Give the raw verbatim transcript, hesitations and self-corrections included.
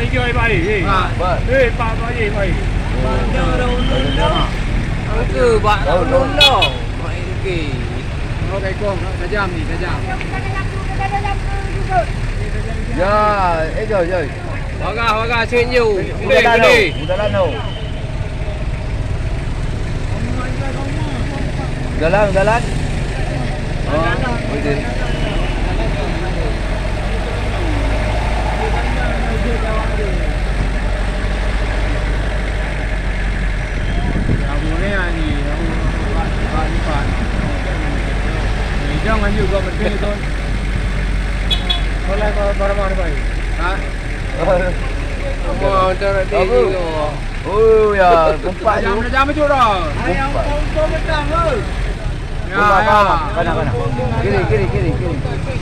Jai baik, eh. Ha. Eh, Pak baik, baik. Angke bak daun lom. Main ke. Oh, kaikong, tajam ni, tajam. Ya, eh, jai, jai. Wagah, wagah, sien ju. Gede, gede. Udah lah, no. Jalan, jalan. Oh, betul. Kamu ni, ah, ni, kamu, Pak, Pak, Pak. Ni, jangan juga betul tu. Kalau, kalau, kalau, kalau, kalau. Ha? Apa? Apa? Oh, ya, gempak tu. Jam, jam tu dah. Gempak. Ya, gempak, ya. Gempak, gempak. Kanan, kanan. Kiri, kiri, kiri, kiri.